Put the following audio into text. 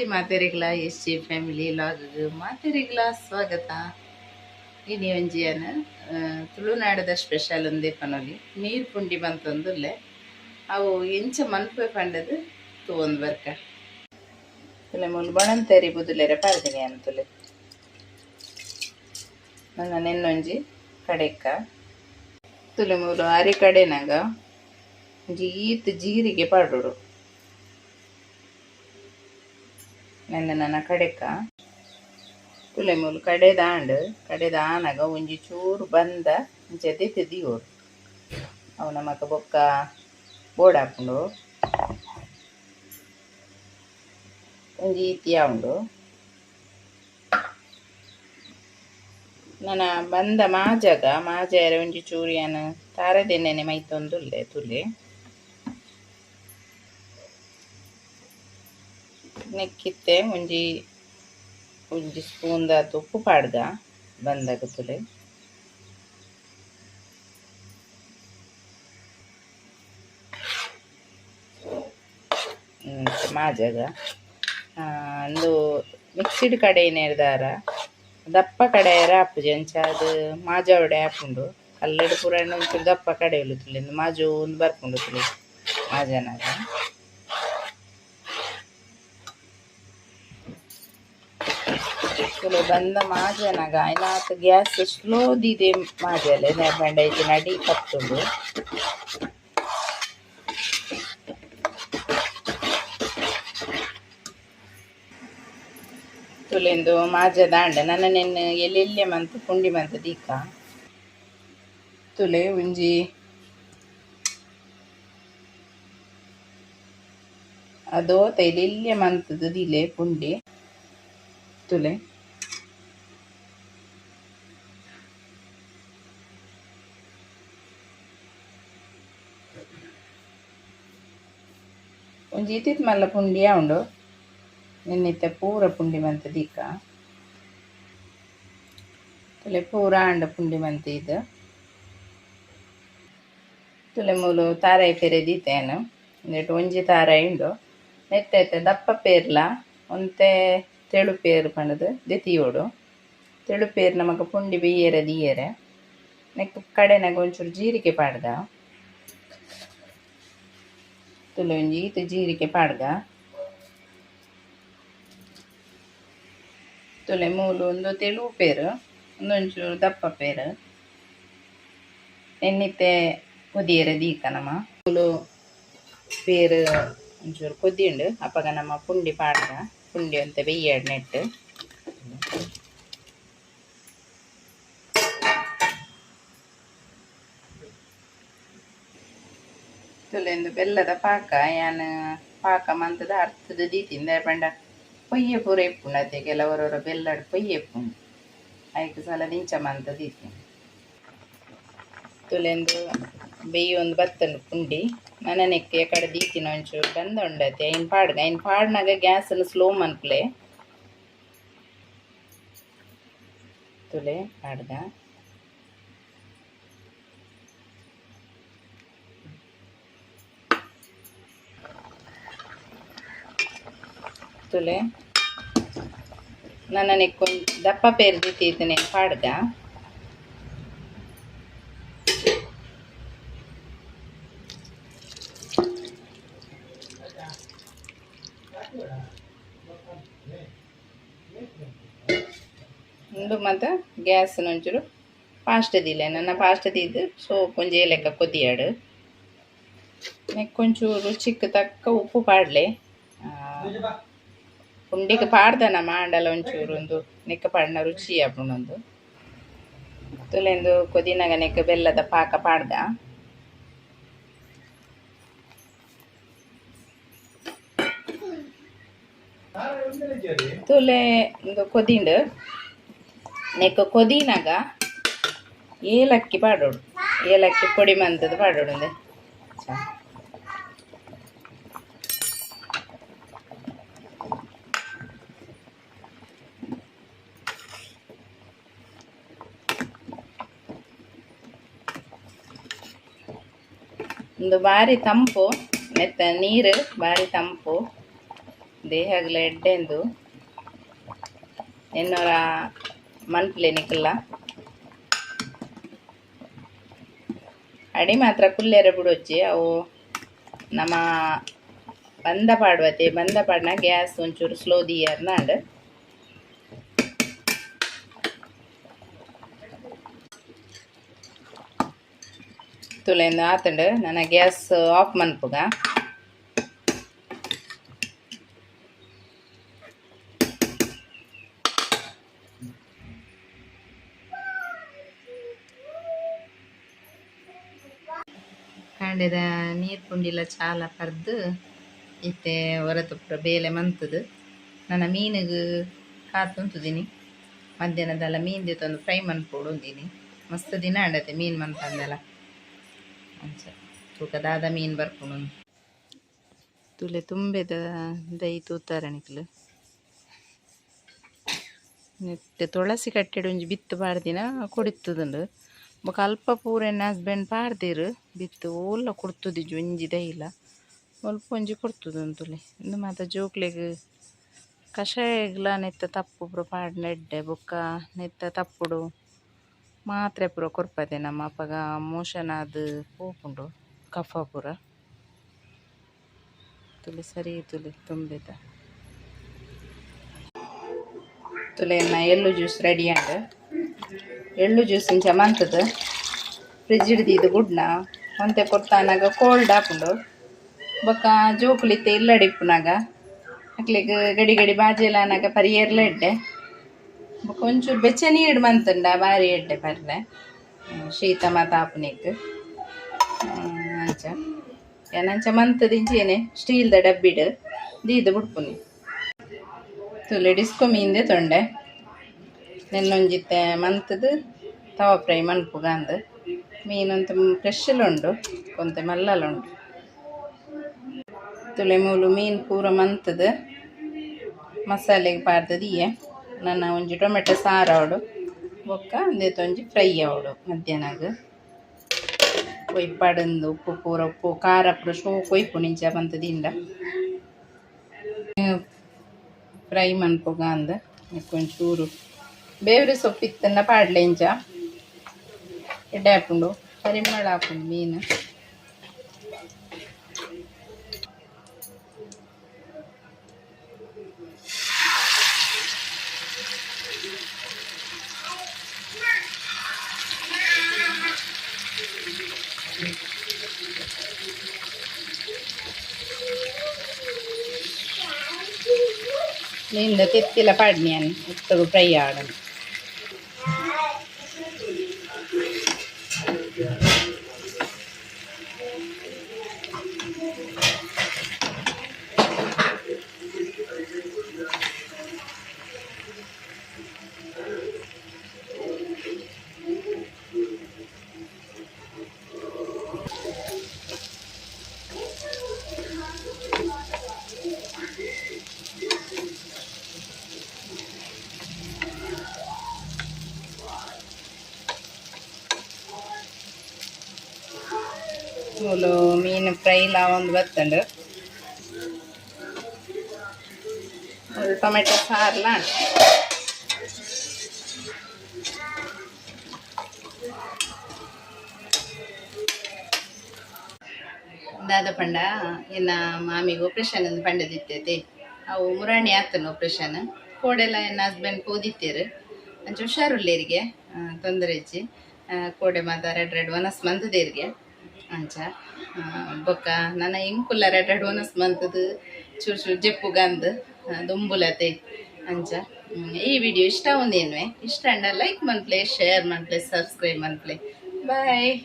ಮಾತೆರೆಗ್ಲ S G family log ಮಾತೆರೆಗ್ಲ ಸ್ವಾಗತ. ಇನಿ ಒಂಜಿಯನ ತುಳುನಾಡದ special ಒಂದೇ ಪನೊಲಿ ನೀರು ಪುಂಡಿ ಬಂತೊಂದುಲ್ಲೆ ಅವು ಎಂಚ ಮನ್ಪೆ ಪಂಡದು ತೂವೊಂದು ಬರ್ಕ ತುಲೆ ಮೂಲು ಬಣಂತೇರಿ ಬುದುಲೆರೆ ಪಾಡ್ದಿನಿ ಅಂತುಲೆ ನನ್ನ ನೆನ್ನೊಂಜಿ ಕಡೆಕ್ಕ ತುಲೆ ಮೂಲು ಅರಿ ಕಡೆನಾಗ ಒಂಜಿ ಈತ್ ಜೀರಿಗೆ ಪಾಡೋಡು ನೆನ್ನ ನನ್ನ ಕಡೆಕ್ಕ ತುಲೆ ಮೂಲು ಕಡೆದಾಂಡ್ ಕಡೆದಾನಗ ಒಂಜಿ ಚೂರು ಬಂದ ಇಂಚ ದೆತ್ತ್ ದೀವೊಡು ಅವು ನಮಕ್ ಬೊಕ್ಕ ಬೋಡಾಪುಂಡು ಒಂಜಿ ಈತಿಯ ಉಂಡು ನನ ಬಂದ ಮಾಜಗ ಮಾಜಾಯರೆ ಒಂಜಿ ಚೂರು ಯಾನ್ ತಾರೆದೆಣ್ಣೆನೆ ಮೈತೊಂದುಲ್ಲೆ ತುಲೆ ನೆಕ್ಕಿತ್ತೆ ಒಂಜಿ ಒಂಜಿ ಸ್ಪೂನ್ ದಾತ್ ಉಪ್ಪು ಪಾಡ್ಗ ಬಂದಾಗ ತುಲೆ ಮಾಜಗ ಅಂದು ಮಿಕ್ಸಿಡ್ ಕಡೆಯಿನೇರ್ದಾರ ದಪ್ಪ ಕಡೆಯರ ಆಪುಜಿ ಅಂಚ ಅದು ಮಾಜಾವಡೆ ಆಪುಂಡು ಕಲ್ಲಡ್ ಪೂರ ಒಂಚೂರು ದಪ್ಪ ಕಡೆಯಲು ತುಲೆ ಮಾಜು ಒಂದು ಬರ್ಪುಂಡು ತುಲೆ ಮಾಜನಾಗ ತುಲೆ ಬಂದ ಮಾಜನಾಗ ಐನಾತ್ ಗ್ಯಾಸ್ ಸ್ಲೋ ದೀದೆ ಮಾಜಲೆ ಪಂಡ ಇತ್ತಿನ ಅಡಿ ಪತ್ತುಂಡು ತುಲೆಂದು ಮಾಜ ದಾಂಡ ನನ ನೆನ್ ಎಲ್ಲೆಲ್ಲೆ ಮಂತ್ ಪುಂಡಿ ಮಂತ್ ದೀಕ ತುಲೆ ಒಂಜಿ ಅದೋತ ಎಲ್ಲೆಲ್ಲೆ ಮಂತುದು ದಿಲೆ ಪುಂಡಿ ತುಲೆ ಒಂಜಿ ಇತ್ತಿತ್ ಮಲ್ಲ ಪುಂಡಿಯ ಉಂಡು ನೆನ್ನಿತ್ತೆ ಪೂರ ಪುಂಡಿ ಮಂತ್ ದೀಕ ತುಲೆ ಪೂರ ಆಂಡ ಪುಂಡಿ ಮಂತ್ ಇದು ತುಲೆ ಮೂಲು ತಾರಾಯಿ ಪೇರೆ ದೀತೇನು ಇಂದೆಟ್ ಒಂಜಿ ತಾರಾಯಿ ಉಂಡು ನೆತ್ತೆ ದಪ್ಪ ಪೇರ್ಲ ಒಂತೆ ತೆಳು ಪೇರು ಪಂಡದು ದೆತಿಯೋಡು ತೆಳು ಪೇರು ನಮಕ್ ಪುಂಡಿ ಬೇಯರೆ ದೀಯರೆ ನೆಕ್ ಕಡೆನಾಗ ಒಂಚೂರು ಜೀರಿಗೆ ಪಾಡ್ಗ ತುಲೆ ಒಂಜಿ ಈತ್ ಜೀರಿಗೆ ಪಾಡ್ಗ ತುಲೆ ಮೂಲು ಒಂದು ತೆಳು ಪೇರು ಒಂದೊಂಚೂರು ದಪ್ಪ ಪೇರು ಎಣ್ಣಿತ್ತೆ ಕೊದಿಯರೆ ದೀಕ ನಮ ಮೂಲು ಪೇರು ಒಂಚೂರು ಕೊದ್ದಿಂಡು ಅಪಗ ನಮ್ಮ ಪುಂಡಿ ಪಾಡ್ಗ ಪುಂಡಿ ಅಂತ ಬೆಯ್ಯಾಡ್ ನೆಟ್ಟು ತುಲೆಂದು ಬೆಲ್ಲದ ಪಾಕ ಯಾನ್ ಪಾಕ ಮಂತದ ಅರ್ಥದ ದೀತಿಂದ ಪಂಡ ಪೊಯ್ಯೆ ಪೂರ ಇಪ್ಪುಂಡು ಅತೆ ಕೆಲವರವರ ಬೆಲ್ಲಡ್ ಪೊಯ್ಯೆ ಇಪ್ಪುಂಡು ಐಕ್ ಸಲ ದಿಂಚ ಮಂತ ದೀತಿನಿ ತುಲೆಂದು ಬೆಯ್ಯೊಂದು ಬತ್ತುಂಡು ಪುಂಡಿ ನನ ನೆಕ್ ಎಕಡೆ ದೀತಿನ ಒಂಚೂರು ಬಂದ ಉಂಡತೆ ಐನ್ ಪಾಡ್ಗ ಐನ್ ಪಾಡ್ನಾಗ ಗ್ಯಾಸನ್ನು ಸ್ಲೋ ಮನ್ಪುಲೆ ತುಲೆ ಪಾಡ್ಗ ತುಲೆ ನನ ನೆಕ್ ದಪ್ಪ ಪೇರು ದೀತಿತ್ತನೆ ಪಾಡ್ಗ ಉಂಡು ಮಾತ ಗ್ಯಾಸ್ ಒಂಚೂರು ಫಾಸ್ಟ್ ದೀಲೆ ನನ್ನ ಫಾಸ್ಟ್ ದೀದ್ ಸೋಪ್ ಒಂಜಿ ಲೆಕ್ಕ ಕೊದಿಯಾಡು ನೆಕ್ ಒಂಚೂರು ರುಚಿಕ್ ತಕ್ಕ ಉಪ್ಪು ಪಾಡ್ಲೆ ಪುಂಡಿಗ್ ಪಾಡ್ದನ ಮಾಂಡಲ ಒಂಚೂರು ಒಂದು ನೆಕ್ಕ ಪಾಡ್ನ ರುಚಿ ಆಪುಂಡು ತುಲೆಂದು ಕೊದಿನಾಗ ನೆಕ್ ಬೆಲ್ಲದ ಪಾಕ ಪಾಡ್ದ ತುಲೆ ಒಂದು ಕೊದಿಂಡು ನೆಕ್ ಕೊದಿನಾಗ ಏಲಕ್ಕಿ ಪಾಡೋಡು ಏಲಕ್ಕಿ ಪೊಡಿ ಮಂತದ ಪಾಡೋಡು ಒಂದೆ ಒಂದು ಬಾರಿ ತಂಪು ನೆತ್ತ ನೀರು ಬಾರಿ ತಂಪು ದೇಹಗ್ಲ ಎಡ್ಡೆಂದು ಎನ್ನೋರ ಮನ್ಪುಲೆ ನಿಕಲ್ಲ ಅಡಿ ಮಾತ್ರ ಕುಲ್ಲೆರೆ ಬಿಡೊಚ್ಚಿ ಅವು ನಮ್ಮ ಬಂದ ಪಾಡುವತೆ ಬಂದ ಪಾಡ್ನ ಗ್ಯಾಸ್ ಒಂಚೂರು ಸ್ಲೋ ದಿಯರ್ನಾಂಡ್ ತುಲೆಂದು ಆತಂಡು ನನ್ನ ಗ್ಯಾಸ್ ಆಫ್ ಮನ್ಪುಗ. ಕಾಂಡೆದ ನೀರು ಪುಂಡಿಲ ಚಾಲ ಪರ್ದು ಇತ್ತೆ ಹೊರತುಪ್ರ ಬೇಲೆ ಮಂತದು. ನನ್ನ ಮೀನಿಗೆ ಕಾತುಂತುದೀನಿ ಮಧ್ಯಾಹ್ನದಲ್ಲ ಮೀನು ತಂದು ಫ್ರೈ ಮನ್ಪೊಡು ಉಂದಿನಿ. ಮಸ್ತ್ ದಿನ ಆಂಡತೆ ಮೀನು ಮಂತಂದೆಲ್ಲ ಅಂಚ ತೂಕ ದಾದ ಮೀನು ಬರ್ಪುಂಡು ತುಲೆ ತುಂಬೆದ ದೈ ತೂತಾರ ನಿಕ್ಲು. ನೆಟ್ ತುಳಸಿ ಕಟ್ಟೆಡ್ ಒಂಜಿ ಬಿತ್ತು ಪಾಡ್ದಿನ ಕೊಡಿತ್ತುದುಂಡು. ಬೊಕ ಅಲ್ಪ ಪೂರ ಎನ್ನ ಹಸ್ಬೆಂಡ್ ಪಾಡ್ದೆರ್ ಬಿತ್ತು ಓಲ್ಲ ಕೊಡ್ತುದಿಜ್ಜಿ ಒಂಜಿ ದೈಲ ಒಲ್ಪ ಒಂಜಿ ಕೊಡ್ತುದುಂಡು ತುಲೆ. ಉಂದು ಮಾತ ಜೋಕ್ಲೆಗ್ ಕಷಾಯಗ್ಲ ನೆತ್ತ ತಪ್ಪು ಪೂರ ಪಾಡ್ಂಡ ಎಡ್ಡೆ. ಬೊಕ್ಕ ನೆತ್ತ ತಪ್ಪುಡು ಮಾತ್ರೆ ಪೂರ ಕೊರ್ಪದೆ ನಮ್ಮ ಅಪಗ ಮೋಷನ್ ಆದ್ ಪೋಪುಂಡು ಕಫ ಪೂರ. ತುಲೆ ಸರಿ ತುಲೆ ತುಂಬೆದ ತುಲೆ ಎನ್ನ ಎಳ್ಳು ಜ್ಯೂಸ್ ರೆಡಿ ಆಂಡ್. ಎಳ್ಳು ಜ್ಯೂಸ್ ಇಂಚ ಮಂತುದು ಫ್ರಿಜ್ ದೀದ್ ಬುಡ್ನ ಒಂತೆ ಪೊರ್ತಾನಗ ಕೋಲ್ಡ್ ಆಪುಂಡು. ಬೊಕ್ಕ ಜೋಕುಲು ಇತ್ತೆ ಇಲ್ಲಡ್ ಇಪ್ಪುನಗ ಅಕ್ಲೆಗ್ ಗಡಿ ಗಡಿ ಬಾಜೆಲ ಆನಗ ಪರಿಯೆರ್ಲ ಎಡ್ಡೆ. ಬೊಕ ಒಂಚೂರು ಬೆಚ್ಚ ನೀರು ಮಂತುಂಡ ಬಾರಿ ಎಡ್ಡೆ ಪರ್ರೆ ಶೀತ ಮಾತ ಆಪುನೆಕ್ ಅಂಚ ಯಾನ್ ಅಂಚ ಮಂತುದು ಇಂಚೆನೆ ಸ್ಟೀಲ್ದ ಡಬ್ಬಿಡ್ ದೀದ್ ಬುಡ್ಪುನಿ. ತೂಲೆ ಡಿಸ್ಕೋ ಮೀನ್ದೆ ತೊಂಡೆ ನೆನ್ನೊಂಜಿತ್ತೆ ಮಂತುದು ತವ ಫ್ರೈ ಮನ್ಪುಗ ಅಂದ್. ಮೀನು ಒಂತೆ ಫ್ರೆಶ್ಲ ಉಂಡು ಒಂತೆ ಮಲ್ಲಲ ಉಂಡು. ತುಲೆ ಮೂಲು ಮೀನು ಪೂರ ಮಂತುದು ಮಸಾಲೆಗ್ ಪಾಡ್ದ್ ದೀಯೆ. ನನ ಒಂಜಿ ಟೊಮೆಟೊ ಸಾರು ಆವೊಡು ಬೊಕ್ಕ ಉಂದೆತ ಒಂಜಿ ಫ್ರೈ ಆವೊಡು ಮಧ್ಯಾಹ್ನಗ್. ಒಯ್ಪಾಡುಂದು ಉಪ್ಪು ಪೂರ ಉಪ್ಪು ಖಾರ ಪೂರ ಶೋಕು ಒಯ್ಪುಂಡು ಇಂಚ ಮಂತ್ ದಿಂಡ. ಫ್ರೈ ಮನ್ಪುಗ ಅಂದ್ ನೆಕ್ಕ್ ಒಂಚೂರು ಬೇವ್ರೆ ಸೊಪ್ಪು ಇತ್ತುಂಡ ಪಾಡ್ಲೆ ಇಂಚ ಎಡ್ಡೆ ಆಪುಂಡು ಪರಿಮಳ ಆಪುಂಡು ಮೀನು. ಮೀನ್ದ ತೆತ್ತಿಲ ಪಾಡ್ನಿ ಯಾನ್ ಉತ್ತಗು ಫ್ರೈ ಆವಡ್. ಮೂಲು ಮೀನು ಫ್ರೈ ಒಂದು ಬತ್ತುಂಡು. ಟೊಮೆಟೊ ಸಾರ್ಲ ದಾದ ಪಂಡ ಎನ್ನ ಮಾಮಿಗೆ ಆಪರೇಷನ್ ಅಂದ್ ಪಂಡದಿತ್ತೈತೆ ಅವು ಮುರಾಣಿ ಆತನ ಆಪರೇಷನ್ ಕೋಡೆಲ್ಲ ಎನ್ನ ಹಸ್ಬೆಂಡ್ ಪೋದಿತ್ತೇರು ಅಂಚ ಹುಷಾರುಲ್ಲೇರಿಗೆ ತೊಂದರೆ ಇಜ್ಜಿ ಕೋಡೆ ಮಾತ ರೆಡ್ ರೆಡ್ ವನಸ್ ಮಂತದೇರಿಗೆ ಅಂಚ ಬೊಕ್ಕ ನನ ಎಂಕುಲ್ಲ ರೆಡ್ ರೆಡ್ ವನಸ್ ಮಂತದು ಚೂರು ಚೂರು ಜೆಪ್ಪುಗಂದ್ ದುಂಬುಲತೆ ಅಂಚ. ಈ ವಿಡಿಯೋ ಇಷ್ಟ ಒಂದೇನ್ವೆ ಇಷ್ಟ ಅಂಡ ಲೈಕ್ ಮನ್ಪ್ಲೆ ಶೇರ್ ಮನ್ಪ್ಲೆ ಸಬ್ಸ್ಕ್ರೈಬ್ ಮನ್ಪ್ಲೆ. ಬಾಯ್.